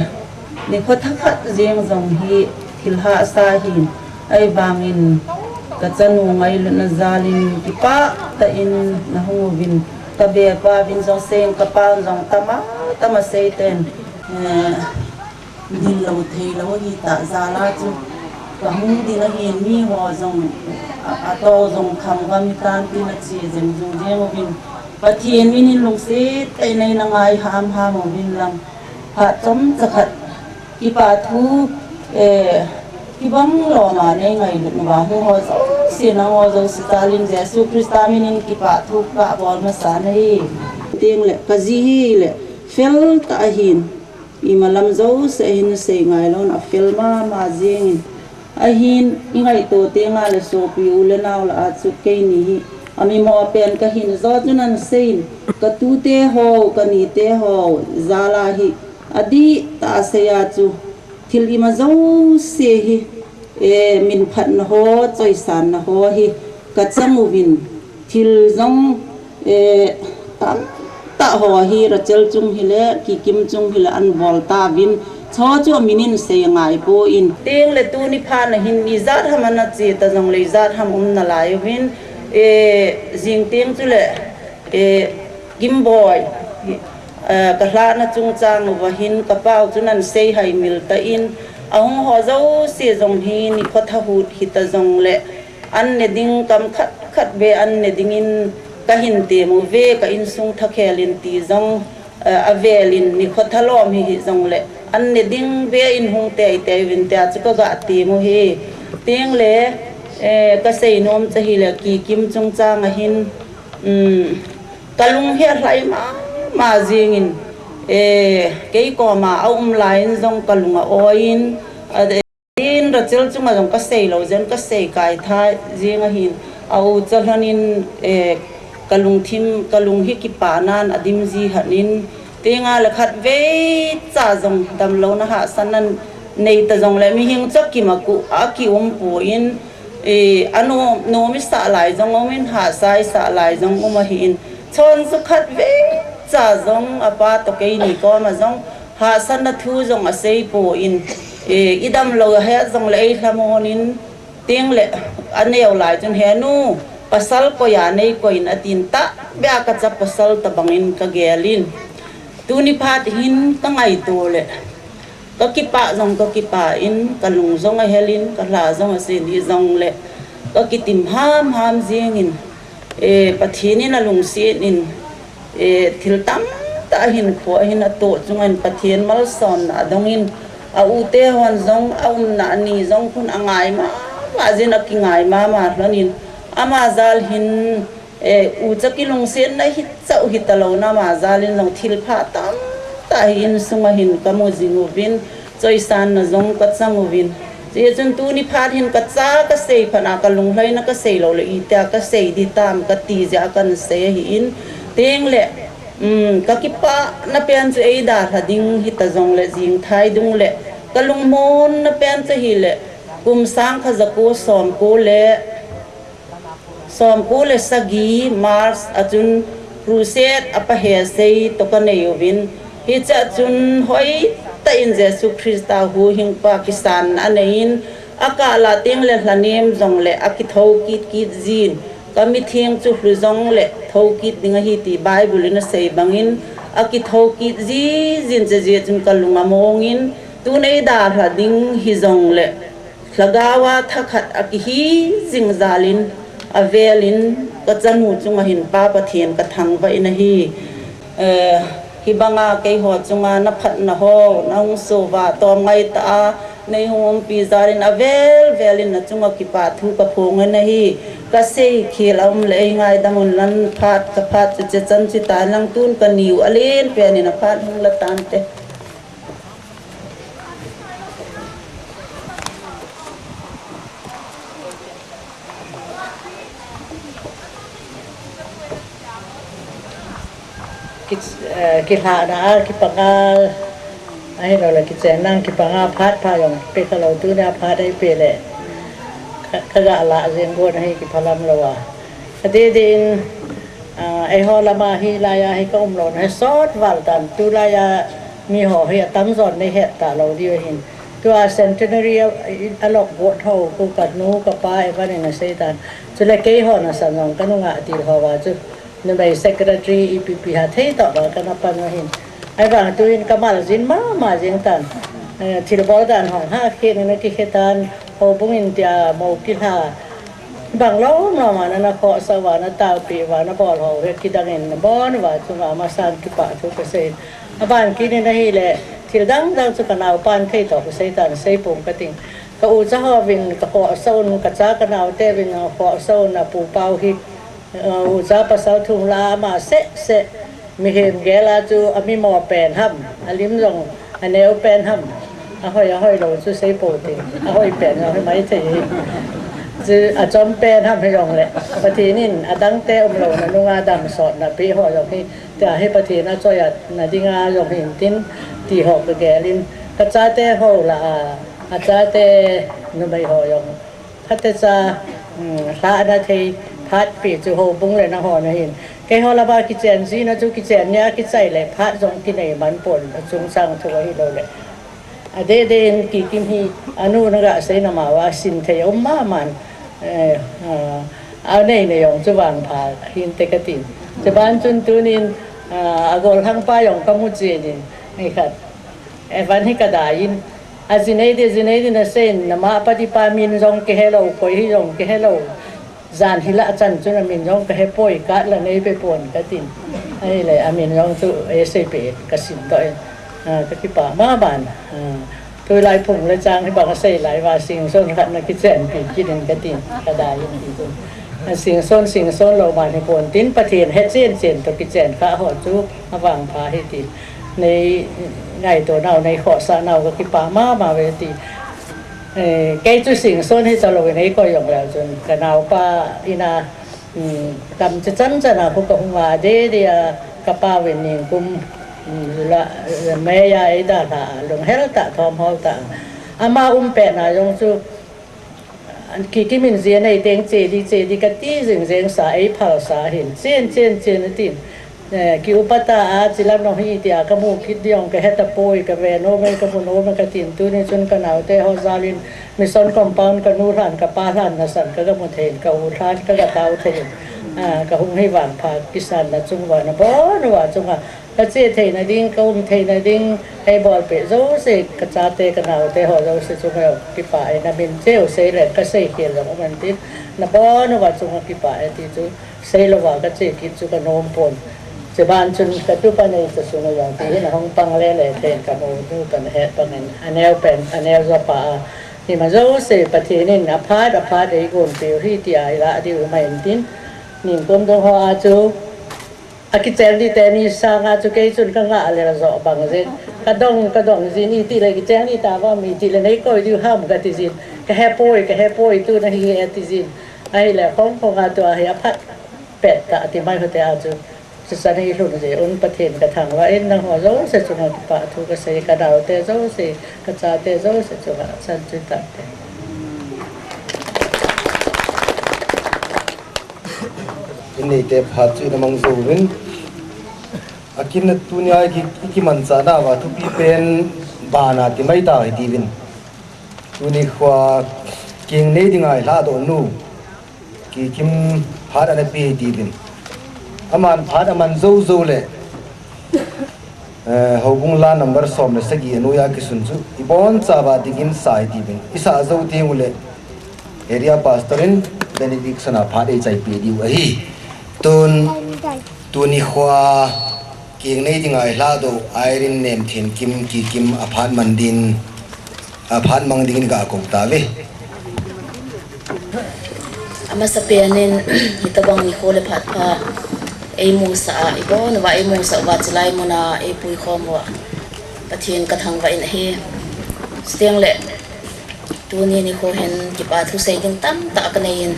nikho thakhat jeng jong hi thil hahsa ahin, ahivangin kachanu ngailutna jal in kipah tah in na hung uvin, ka bepa uvin jong sei in, ka pan jong tama tama sei ten, eh, ding lou thei lou hita jal a chu ka hung ding ahin, miho jong a, ato jong kham gam hitan tin a che jeng jeng jeng uvin, Pathen min in lungset tah in nei na ngai ham ham uvin lang. Phat chomcha khat, kipa thu, eh, kibang lom a nei ngailut nauva, hung ho jouse, nangho jouse jal in Jesu Christa min in kipa thu kabol masa nahi. Teng le, ka ji hi le, fel tah ahin, imalam jouse ahin sei ngai louna, fel mama jeng in. Ahin, i ngaito teng le sopi u le nao lah a chu keini hi, amimo pen kahin jo chu nan sei in, ka tute ho, ka nite ho jal a hi, adih tah a sei a chu, thil ima jouse hi, eh, min phatna ho, choisanna ho hi, ka chang uvin, thil jong, eh, tamtah ho hi, Rachel chung hile, Kikim chung hile, an bol tauvin, chu chu amin in sei ngai poi. Teng le tuni phat na hin, ijat ham ana che ta jongle, ijat ham um nalai uvin, eh, jing teng chu le, eh, Kimboi, eh, ka lhahna chungchang uva hin, ka pau chu nan sei haimil tah in, ahung ho jouse jong hi nikho tha hut hita jongle, an ne ding kam khat khat be an ne ding in kahin tem uve, ka insung thakhel in ti jong, eh, avel in nikho tha lom hi hih jongle, an ne ding be in hung tei tei uvin tia chu ka ga tem u hi. Teng le, eh, ka sei nom chu hile, Kikim chungchang a hin, um, ka lung hi alhai mama jeng in, eh, kei koma aum lai in jong ka lung a oi in, a, Tin, Rachel chunga jong ka sei lou jeng, ka sei kai tha jeng ahin, a u cha lhon in, eh, ka lungthim, ka lung hi kipah nan adim ji hon in, teng le khat vei cha jong damlouna hahsatna nei ta jongle, mihem chu kim a ku, a ki um poi, eh, a nom, nom i sah lai jong um in, hahsa i sah lai jong um ahin, chon chu khat vei cha jong a pa toh keini koma jong, hahsatna thu jong asei poi, eh, i damlou a het jongle ei lhamon in, teng le, aneo lai chun, "He nu, Pasal koi a nei koi in atin, tahbeh a kacha pasal tabang in kagel in. Tuni phat hin kangaito le kakipah jong kakipah in, kalung jong ahel in, kalha jong asen, hijongle kakitim hamham jing in, eh, Pathen in alungset in, eh, thil tamtah ahinkho ahin, atoh chunga hin Pathen malsomna adong in, a u te hon jong aumna ani jong khun angai mama jin, akingai mama lhon in, ama jal hin, eh, ucha kilungsetna hicha u hita louna ama jal in jong thilpha tamtah hi insunga hin kamu jing uvin, choisanna jong kachang uvin. Hijeh chun tuni phat hin kacha kasei phat a kalunglhaina kasei lou le itia kasei ding tam kati jeh a kahin sei ahin, tengle, um, kakipahna pen chu eidalha ding hita jongle jingthai dungle kalungmonna pen chu ahile kum sang khat ja ko som ko le som ko le sagi March a chun crusade a pahesei toh kanei uvin, hichea chun hoitah in Jesu Christa huhhingpa kisanna anei in, akah lah tengle lhanem jongle akithou kit kit jin, kamitheng chu lhu jongle thou kit ding ahi ti Bible in asei bangin, akithou kit jijin, hijeh chun kalung among in, tun eidalha ding hijongle lhagao a thakhat akihi jing jal in, avel in kachanu chunga hin Pa Pathen kathangvah in ahi. Eh, hibanga keiho chunga naphatna ho nahung soh uva, tomngai tah a neihung umpi jal in avel vel in nachunga kipah thu kaphong in ahi. Kasei khel aum le eingaidam un lang, phat kaphat chu chechan chuti lang, tun kani u alen pen in aphat hung la tante. Ki, eh, kilhahna a kipanga, ahilouleh kichenna a kipanga phat pha jong pe khalou, tunia phat eipeh le ka, kaga lah jeng gon ahi, kiphalam lou a. Adeh deh in, ah, eiho lama hilai a hi kaum louna hi sot val tan, tulai a miho hi atamjon neihet talou diu ahin. Tua centenary a, a, alok got ho khu kanu kapa Evan in asei tan. Chule keihon asan jong kanunga til ho uva chu numei secretary ipi ipi ha thei tah uva kana pan u ahin. Ahivang tuhin kamal jin mama jeng tan. Eh, thilbol dan hung ha khen in akikhe tan, houbung in tia mo kilha. Bang lom lom a nana khohsah uva, nataopeh uva, nabol ho hi kidang in nabon uva chunga masang kipah thu kasei. Aban kit in ahile, thil dang dang chu kanaopan thei toh kasei tan, seipong kating. Ka ucha hovin kakhohsah un, kacha kanaote uvin akhohsah un, apu pau hi, eh, ucha pasal thum lah a ama seh seh. Mihem gel a chu amimo pen ham, alim jong aneo pen ham, ahoi ahoi lou chu seipou te, ahoi pen jong hi maithei hi. Chu achom pen ham hijongle, Pathen in adangte umlouna nunga damsotna pe ho jong hi, tia hi Pathen achoiya na dinga jong hin tin, ti ho kagel in, kachate ho lah a, achate numei ho jong phatecha, um, lhahna thei phat pe chu houbung le nahon ahin. Keiho lama kichen jina chu kichen nia kichai le phat jong kinei man pon, achungsang thu ahilouleh. Adeh deh in Kikim hi anu naga sei nama uva sin thei um maman, eh, ah, anei nei jong chu vangpha hinte katin. Chuban chun tunin, ah, agolhangpa jong kamu chen in, nikhat Evan hi kadai in, aji nei ding, ji nei ding nasei in, nama padipa min jong kihelou, koi hi jong kihelou. Jan hilah chan chun amin jong kahepoi, card la neipe pon katin. Ahile amin jong chu eiseipeh in kasimdoh in, ah, kakipah maman. Ah, tulai phung le chang hibang asei lai uva, Singson khat nakichenpi kit in katin, kadai in ti chun. Ah, Singson, Singson lou man hipon tin, Pathen he chen chen toh kichen kha ho chu avangpha ahi ti. Nei ngaito nau, nei khohsah nau kakipah mama uve ti. Eh, kei chu Singson hi chalou in eikoi jong leu chun, kanaopa in a, um, tam chechan chan a khu kahung a, adeh deh a, kapau in ningkum, um, la, May a eidalha a, lunghel tah, thomhol tah. Ama umpet na jong chu, Kikim in ji anei teng che ding, che ding kati jing jeng sa, eiphal sa hin, chen, chen, chen atin. Eh, ki upa ta a, chila no hi tia ka mu kit diu ka he tapoi, ka ve nom e, ka mu nom e ka tin, tuni chun ka naote ho jal in mission compound ka nu lhan ka pa lhan nasan ka ga mu thei in, ka u lhan ka ga tao thei in, ah, ka hung hi vangpha kisan na chung uva nabon uva chunga ka che theina ding, ka um theina ding, hei bolpeh jouse ka chate ka naote ho jouse chunga kipah e, na min cheu sei le ka sei khel jong um in tin, nabon uva chunga kipah e ti chu. Sei louva ka che kit chu ka nom pon. Chuban chun ka tupa nei chu sung a jong ti hin ahung pang lele thei in ka mu nu pan ahet pang in, aneo pen, aneo jo pa a. Ima jouse Pathen in aphat, aphat eigon peh u hi tia ilah diu ima in tin. Ningkum dung ho a chu, akicheng di teni sanga chu kei chun ka ngah le jo bang jin. Ka dong, ka dong jin, iti le kicheng di ta va mi ti le nei koi diu ham ka ti jin. Ka he poi, ka he poi, tuna hi he ti jin. Ahile khong khong a tua hi aphat pet ta ti mai hote a chu. Chuchan hi lhun jeh un Pathen ka thangvah in, nangho jouse chunga kipah thu ka sei, ka naote jouse, ka chate jouse chunga chan chu tante. In neite phat chu ina mang jou uvin. Akin a tunia i ki, i kimanchah nauva thupi pen bana ti mai ta hi tiuvin. Tuni khoa keng nei dinga i lhadoh nu. Kikim phat ana pe hi tiuvin. Aman phat aman jou jou le, eh, houbung la number som le sagi a noiya kisun chu i bonchauva dingin sa hi tiuvin. I sa jou teng ule area pastor in benediction a phat eichai peh diu ahi. Tun, tuni khoa keng nei dinga i lhadoh Irene Nemthenkim Kikim aphat man din, aphat mang dingin ga kou tauve. Amasapen in, hitobang nikho le phat pha eimusah a, ibon uva eimusah uva, chulai muna eipui khom uva Pathen ka thangvah in ahi. Chuteng le, tuni nikho hin kipa thu sei ding tamtah ka nei in,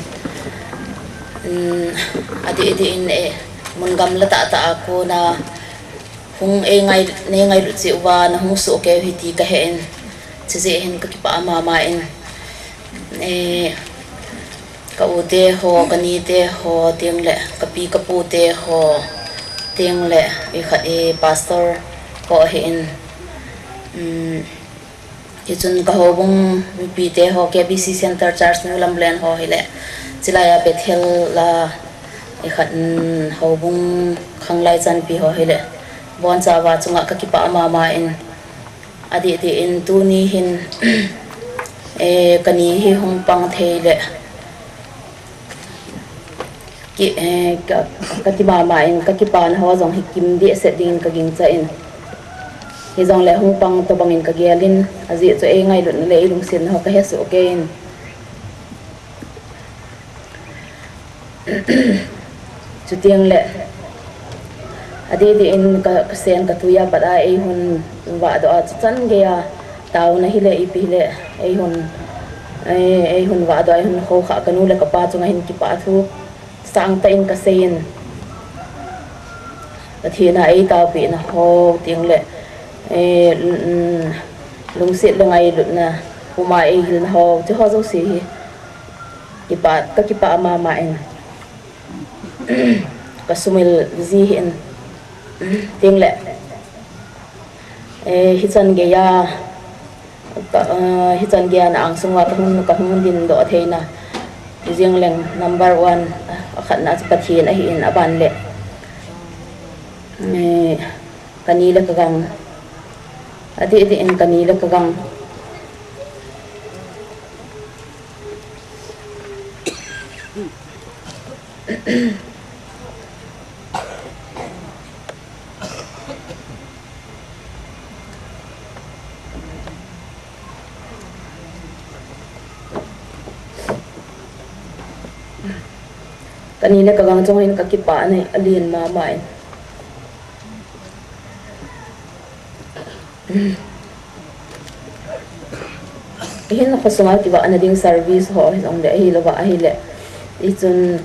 um, adih dih in, eh, mun gamla tah tah a kona hung ei ngai, nei ngailut cheh uva, na hung soh kei u hi ti ka he in, chujeh hin ka kipah mama in, eh, ka u te ho, ka ni te ho, teng le ka pi ka pu te ho, teng le i khat i pastor ho ahi in, um, Hichun ka houbung mipi te ho, K B C Center Church New Lamlen ho hile, chulaiya Bethel la, i khat, mm, houbung khanglai chanpi ho hile, bonchauva chunga ka kipah mama in, adih dih in tuni hin, eh, ka ni hi hung pang thei le, Ki, eh, ka, ka ti mama in, ka kipana ho jong hi kim dehset dingin ka gingcha in. Hijongle hung pang tobang in ka gel in, ajeh chu ei ngailutna le ei lungsetna ho ka hesoh kei in. Chuteng le, adih dih in ka, ka sen ka tui a pat a ei hun vahdoh a, chuchan gei a taona hile ipi hile ei hun, ei, ei hun vahdoh a, ei hun khoukhah ka nu le ka pa chunga hin kipah thu sangtah in ka sei in, Pathen a ei taopehna ho teng le, eh, mm, lungset le ngailutna puma ei hilna ho, chu ho jouse hi kipah, ka kipah mama in, ka sumil ji hi in, teng le, eh, hichan gei a, Ka, ah, hichan gei a na angsunga ka hung, ka hung dindoh theina. Jing leng number one, ah, akhatna chu Pathen ahi in aban le. Eh, ka ni le ka gang. Adih dih in ka ni le ka gang. Ka ni le ka gang chunga hin ka kipah na alen mama in. Ihin khosunga kivahna ding service ho hijongle, ahilouva ahile, ichun,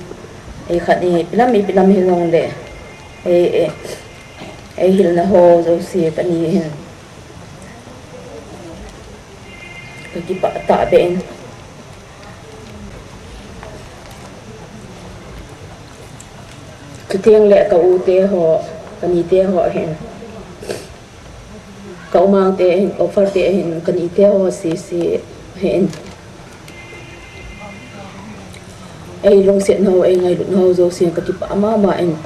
ikhat ipi lam, ipi lam hijongle, ei, ei, ei hilna ho jouse ka ni hin. Ka kipah tahbeh in. Chuteng le ka u te ho, Kanite ho hin, ka umang te hin, offer te hin, kanite ho sisi hin. Ei lungset nau, ei ngailut nau jouse kakipah mama in.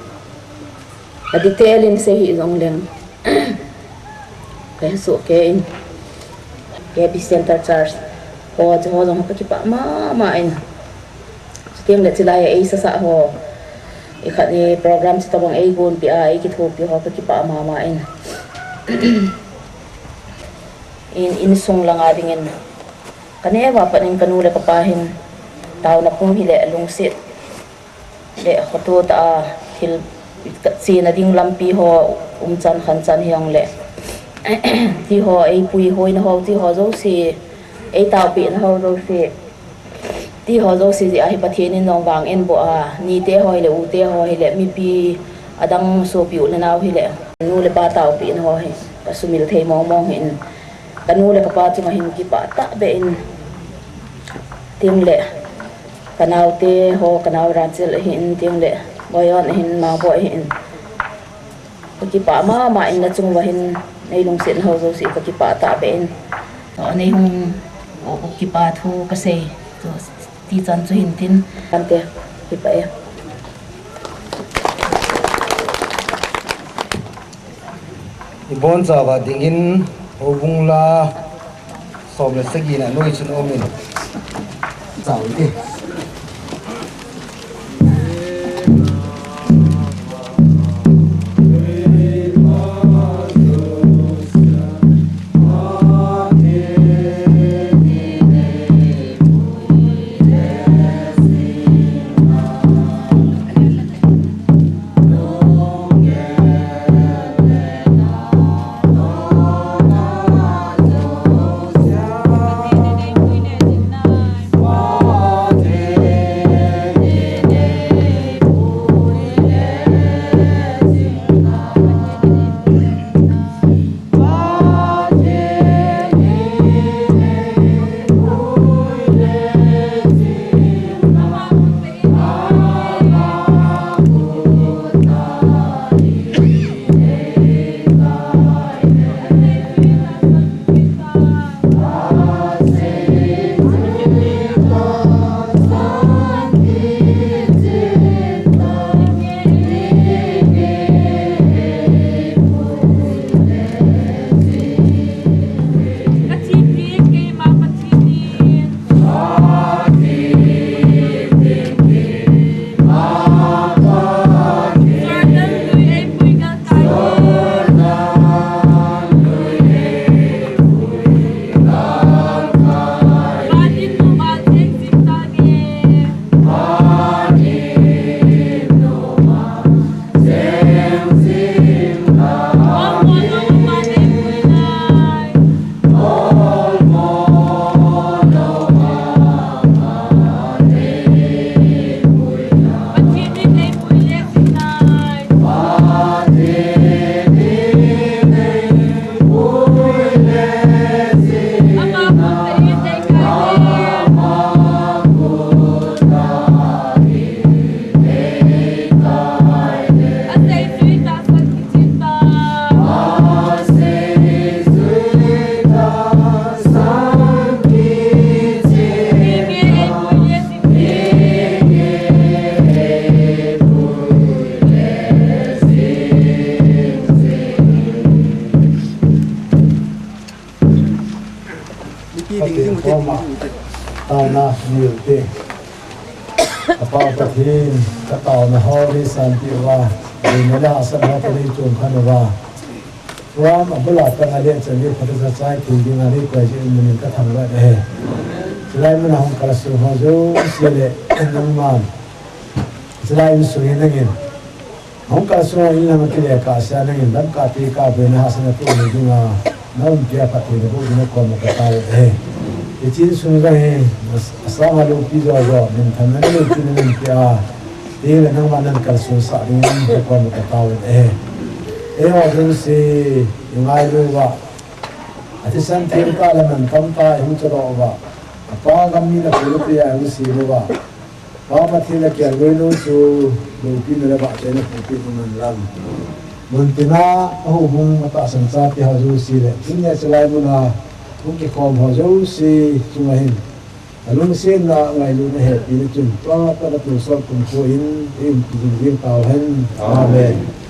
A detail in sei hih jongleng, kahesoh kei in. K B Center Church ho, chu ho jong kakipah mama in. Chuteng le chulai a ei sasa ho, ikhat ni program chu tobang ei gonpeh a, ei kithopi ho kakipah mama in. In, insung langa dingin, kaneo a pat in kanu le kapa hin, taona pum hile lungset le khoto tah a thil chena ding lampi ho, umchan khanchan hijongle, ti ho, ei puihoina ho, ti ho jouse, ei taopehna ho jouse, ti ho jouse jeh a hi Pathen in jong vang eiboh a, nite ho hile, ute ho hile, mipi adang sopi u le nao hile, nu le pa taopehna ho hi kasumil thei mong mong hin, kanu le kapa chunga hin kipah tahbeh in, chuteng le kanaote ho, kanao Rachel ahin, chuteng le Boion ahin, Mangboi ahin, kakipah mama in, nachung uva hin nei lungset nau jouse kakipah tahbeh in. Toh nei hung, o, o, kipa thu kasei. Toh, ti chan chu hin tin. Ante, kipah e. Ibonchauva dingin, houbung la, som le sagi na noi chun umin. Chau ite. Pathen koma taona nei ute. Ka Pa Pathen, ka taona ho nei sanpeh uva, boina le hahsatna ho ka nei chongkhen uva, program abul a pat a le chan le phatah a chai thei dinga nei koi jeh in mun in ka thangvah e. Chulai mun a hung kalsong ho jouse le nangman, chulai insung in nangin hung kalsong in lang kile kahsea, nangin lamkah te kah boina hahsatna te nei dinga na umpi a Pathen, na boh ding na koma ka tao e. Hiche insung jong hi asanga loupi jo jo, minthanna nei loupina nei umpi a, teng le nangman nana kalsong sah dingin na koma ka tao e. Eiho jouse i ngailu uva, athisan themtah le mantam tah a i hung chalhah uva, apa gam mi na pui na pui a i hung sem uva, Pa Pathen, na kelngoi nou chu loupina le vahchoina pumpi nangman lang. Muntina ahung hung atahsan chate ho jouse le, tunia chulai muna hung kikhom ho jouse chunga hin, alungsetna, angailutna, ahepina chun tua tah a tulsot kumkho in eiumpi jing jing tauhen. Amen.